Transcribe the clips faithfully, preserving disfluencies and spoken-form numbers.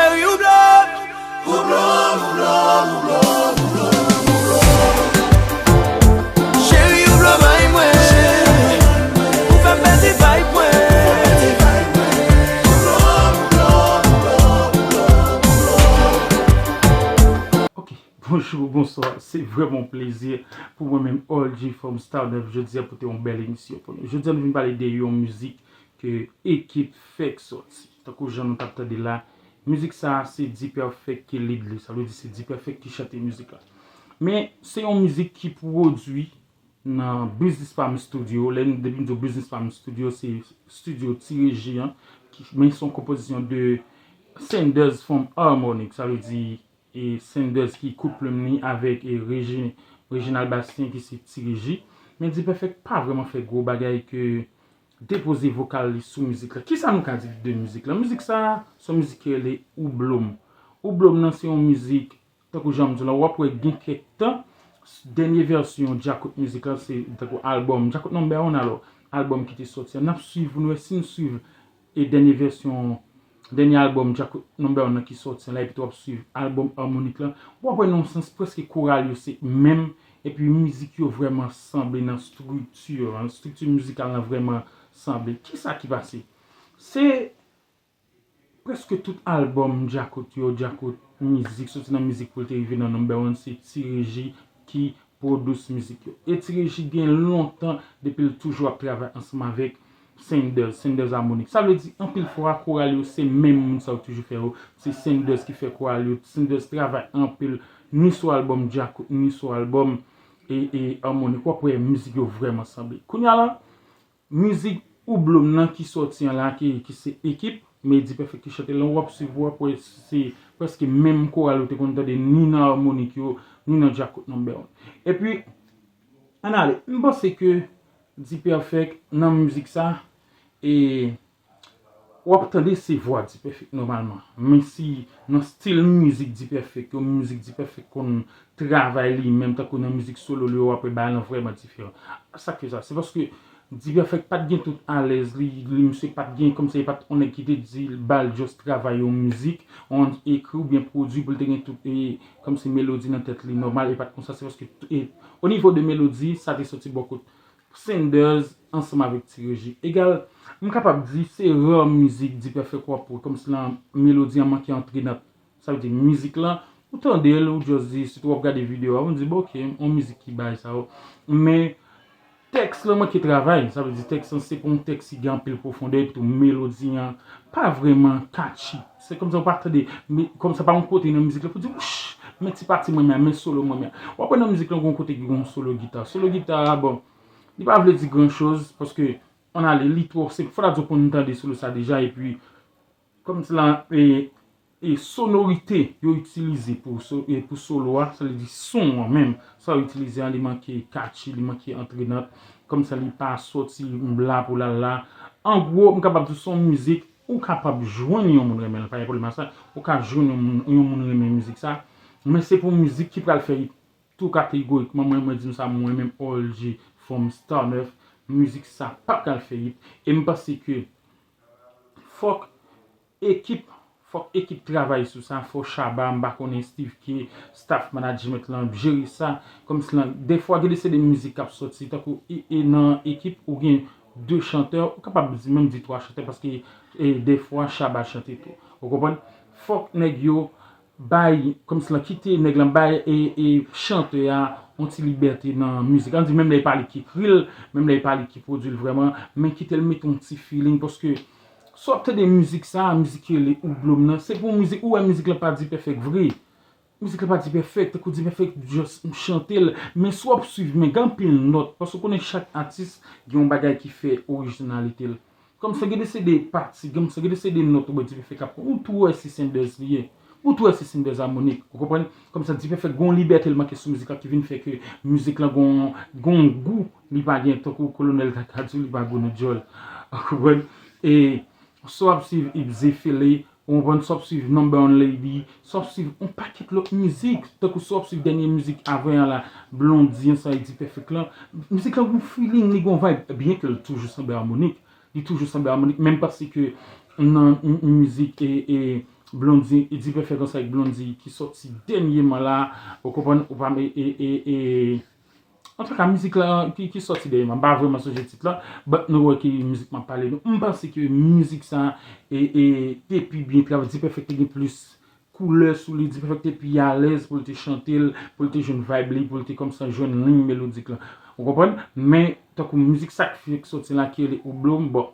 Cheri, ou blow, ou blow, ou blow, ou blow, ou blow. Cheri, ou blow mind mwen. Ou fè m pèdi vibe mwen. Ok, bonjou, bonswa. Se vrèman yon plezi pou mwen menm, All G from Star Neuf, jodi a pote yon bèl emisyon pou nou. Jodi a nou vin pale de yon mizik ke Ekip fèk sòti. Tankou jan nou t ap tande la, mizik sa a se D-Perfect ki lead li, sa vle di se D-Perfect ki chante mizik la. Men se yon mizik ki pwodui nan Business Palm Studio. Lè m, depi m di w Business Palm Studio, se studio Ti Reji an, ki, men se yon konpozisyon de Sanders from Harmonic, sa vle di e Sanders ki kout plim li avèk e Regi-, Reginald Bastien ki se Ti Reji. Men D-Perfect pa vrèman fè gwo bagay ke depoze vokal li sou mizik la. Kisa nou ka di de mizik la? Mizik sa a, se yon mizik ki rele Ou Blow M. Ou Blow M nan se yon mizik, tankou jan m di w la, w ap wè gen kèk tan, dènye vèsyon Djakout mizik la, se tankou albòm, Djakout number one alò, albòm ki te sòti an. N ap swiv pou nou wè si n swiv e dènye vèsyon, dènye albòm Djakout number one nan ki sòti an la, epi tou w ap swiv albòm Harmonic la, w ap wè nan yon sans prèske koral yo se menm, epi mizik yo vrèman sanble nan estrikti, estrikti mizikal lan vrèman sanble. Kisa ki pase? Se prèske tout albòm Djakout yo, Djakout mizik, soti nan mizik pou l te rive nan number one, se Ti Reji ki pwodui mizik yo. E Ti Reji gen lontan depi l toujou ap travay ansanm avèk Sanders, Sanders Harmonic. Sa vle di, anpil fwa, koral yo, se menm moun sa yo toujou fè yo. Se Sanders ki fè koral yo. Sanders travay anpil, ni sou albòm Djakout, ni sou albòm e, e Harmonic. W ap wè mizik yo vrèman sanble. Kounye a la, mizik Ou Blow M nan ki sòti an la, ki, ki se Ekip, men D-Perfect ki chante l lan, w ap swiv, w ap wè se prèske menm koral ou te konn tande ni nan Harmonic yo, ni nan Djakout number one. Epi, ann ale, m panse ke D-Perfect nan mizik sa, e w ap tande se vwa D-Perfect nòmalman. Men si nan stil mizik D-Perfect yo, mizik D-Perfect konn travay li menm, tankou nan mizik solo li yo, w ap wè bagay lan vrèman diferan. Sa k fè sa? Se paske D-Perfect pa t gen tout alèz li, li, misye pa t gen, kòmsi e pa t yon nèg ki te di l ba l just travay yon mizik, yon ekri oubyen pwodui pou l te gen tout, e, kòmsi melodi nan tèt li nòmal, e pa t konsa, se paske, e, o nivo de melodi, sa te sòti bò kot Sanders ansanm avèk Ti Reji. Egal, m kapab di se rè mizik D-Perfect w ap wè kòmsi lan melodi an manke antrenant. Sa vle di mizik lan, ou tande l, ou just di, sitou w ap gade videyo a, ou di, bon, ok, yon mizik ki bay sa yo. Men, tèks lan manke travay, sa vle di tèks lan se pa yon tèks ki gen anpil pwofondè, epi tou melodi an pa vrèman catchy. Se kòmsi ou pa tande, men kòmsi pa yon kote nan mizik la pou di, wouch, men ti pati mwen men, men solo mwen men. W ap wè nan mizik lan gon kote ki gon solo gita. Solo gita a, bon, li pa vle di gran choz, paske, ann ale, li twò senp. Fò ta di w konn tande solo sa deja, epi, kòmsi lan, e, e sonorite yo itilize pou so-, e pou solo a, sa vle di son an menm, sa yo itilize a, li manke catchy, li manke antrenant, kòmsi li pa sòti la pou l al la. An gwo, m kapab di se yon mizik, ou kapab jwenn yon moun renmen l, pa gen pwoblèm a sa, ou ka jwenn yon moun, yon moun renmen mizik sa, men se pou mizik ki pral fè tou kategorikman, mwen, mwen di nou sa, mwen menm, All G from Star Neuf, mizik sa pa pral fè it, e m panse ke fòk ekip, fòk ekip travay sou sa, fò Shabba, m pa konnen Steve K, staff management lan, jere sa, kòmsi lan, dèfwa, gen de se de mizik k ap sòti, tankou, e, e nan ekip, ou gen de chantè, ou kapab di, menm di twa chantè, paske, e, dèfwa, Shabba chante tou. Ou konprann? Fòk nèg yo bay, kòmsi lan kite nèg lan bay e, e chantè a yon ti libète nan mizik. Ann di menm lè e pa li ki ekri l, menm lè e pa li ki pwodui l vrèman, men kite l mete yon ti feeling, paske si w ap tande mizik sa, mizik ki rele Ou Blow M nan, se pou yon mizik, ou wè mizik lan pa D-Perfect vre. Mizik lan pa D-Perfect, tankou D-Perfect just chante l, men si w ap swiv, men gen anpil nòt, paske w konnen chak atis gen yon bagay ki fè orijinalite l. Kòmsi gen de se de pati, kòmsi gen de se de nòt ou wè D-Perfect ap pran. Ou tou wè se Sanders li ye. Ou tou wè se Sanders Harmonic. Ou konprann? Kòmsi D-Perfect gen yon libète l manke sou mizik la ki vin fè ke mizik lan gen yon, gen yon gou li pa gen, tankou Kolonèl ta ka di w, li pa gou nan djòl. Ou konprann? E si w ap swiv Ibze Fele, ou konprann, si w ap swiv Number One Lady, si w ap swiv yon pakèt lòt mizik, tankou si w ap swiv dènye mizik avè an la, Blondie ansanm avèk D-Perfect lan, mizik lan gen yon feeling, li gen yon vibe, byen ke l toujou sanble Harmonic, li toujou sanble Harmonic, menm paske nan m-, mizik e, e Blondy, e D-Perfect ansanm avèk Blondy ki sòti dènyèman la, ou konprann, ou pa e, e, e, e, antouka, mizik la ki, ki sòti dènyèman, m pa vrèman sonje tit la, but nou wè ki mizik m ap pale nou. M panse ke mizik sa, e, e, te pi byen travay, D-Perfect te gen plis koulè sou li, D-Perfect te pi alèz pou l te chante l, pou l te jwenn vibe li, pou l te kòmsi jwenn liy melodik la. Ou konprann? Men, tankou mizik sa k fèk sòti la ki rele Ou Blo m, bon,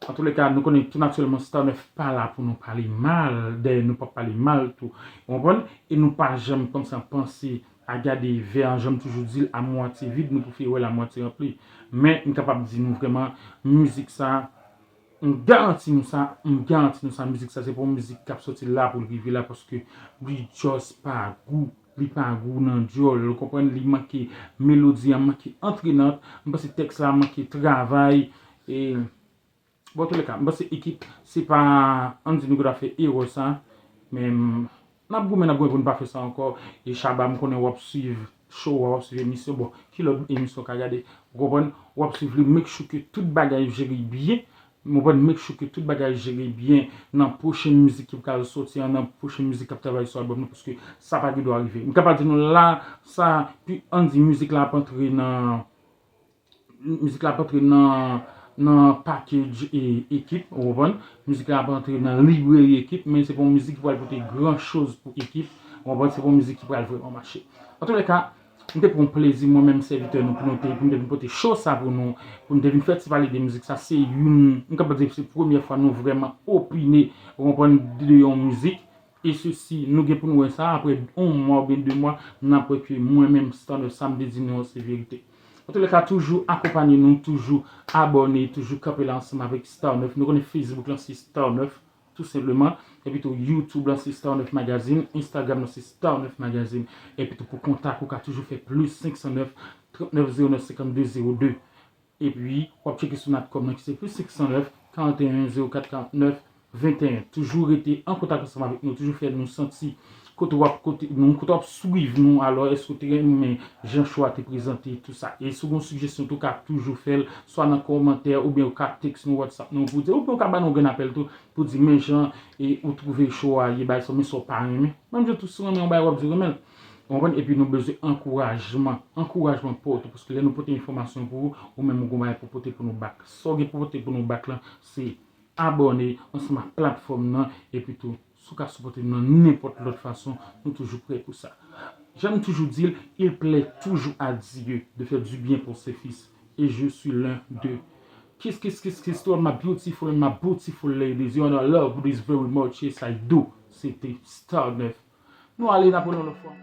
antouleka, nou konnen tou natirèlman Star nèf pa la pou nou pale mal, dèyè nou p ap pale mal tou. Ou konprann? E nou pa janm kòmsi panse a gade vè an, jan m toujou di l, a mwatye vid, nou prefere wè l a mwatye ranpli. Men, m kapab di nou vrèman, mizik sa, m garanti nou sa, m garanti nou sa, mizik sa, se pa yon mizik k ap sòti la pou l rive la, paske li just pa gou, li pa gou nan dyòl, ou konprann, li manke, melodi an manke antrenant, m panse tèks la manke travay, e, bon, antouleka, m panse Ekip, se pa, ann di nou gentan fè erè sa, men, n ap goumen, n ap goumen pou n pa fè sa ankò, e Shabba, m konnen w ap swiv show a, w ap swiv emisyon, bon, ki lòt emisyon w ka gade, ou konprann, w ap swiv li, make sure ke tout bagay jere byen, ou konprann, make sure ke tout bagay jere byen nan pwochen mizik ki pral sòti an, nan pwochen mizik k ap travay sou albòm nan, paske sa pa gen dwa rive. M kapab di nou la, sa, pi, ann di mizik la ap antre nan, mizik la ap antre nan, nan package e, Ekip, ou konprann? Mizik la ap antre nan libreri Ekip, men se pa yon mizik ki pral pote gran choz pou Ekip, ou konprann? Se pa yon mizik ki pral vrèman mache. Antouleka, m te pran plezi, mwen menm, sèvitè nou, pou nou te, pou m te vin pote show sa pou nou, pou m te vin fè ti pale de mizik sa. Se youn, m kapab di se premyè fwa nou vrèman opine, ou konprann, de yon mizik. E sesi, nou gen pou nou wè sa, apre yon mwa oubyen de mwa, n ap wè ke mwen menm, Star nèf, sa m te di nou an, se verite. Antouleka, toujou akonpanye nou, toujou abòne, toujou kanpe la ansanm avèk Star nèf. Nou konnen Facebook lan se Star nèf, tou senpleman. Epi tou, YouTube lan se Star nèf Magazine, Instagram lan se Star nèf Magazine. Epi tou, pou kontak, ou ka toujou fè plis senk san nèf, trant nèf zewo nèf, senkann de zewo de. Epi, w ap tcheke sou Natcom nan ki se plis senk san nèf, karant e en, zewo kat, karant nèf, venteyen. Toujou rete an kontak ansanm avèk nou, toujou fè nou santi kote w ap, kote nou, kote w ap swiv nou. Alò, èske w te renmen jan show a te prezante, tou sa? E si w gen yon sijesyon tou, w ka toujou fè l, swa nan kòmantè, oubyen w ka tèks nou, WhatsApp nou, pou di, oubyen w ka ba nou yon grenn apèl tou, pou di, men jan, e, ou twouve show a ye, bagay sa, men sa w pa renmen. Menm jan tou, si w renmen yon bagay, w ap di w renmen l. Ou konprann? Epi nou bezwen ankourajman. Ankourajman pa w tou, paske lè nou pote enfòmasyon pou ou, ou menm ou gon bagay pou pote pou nou back. Sa w gen pou pote pou nou back lan, se abòne ansanm ak platfòm nan, epi tou, si w ka sipòte nou nan nenpòt lòt fason, nou toujou prè pou sa. Jan m toujou di l, il plaît toujours à Dieu de faire du bien pour ses fils. Et je suis l'un d'eux. Kiss, kiss, kiss, kiss to all my beautiful and my beautiful ladies. You know I love this very much. Yes, I do. Se te Star nèf. Nou ale, n ap wè nou lòt fwa.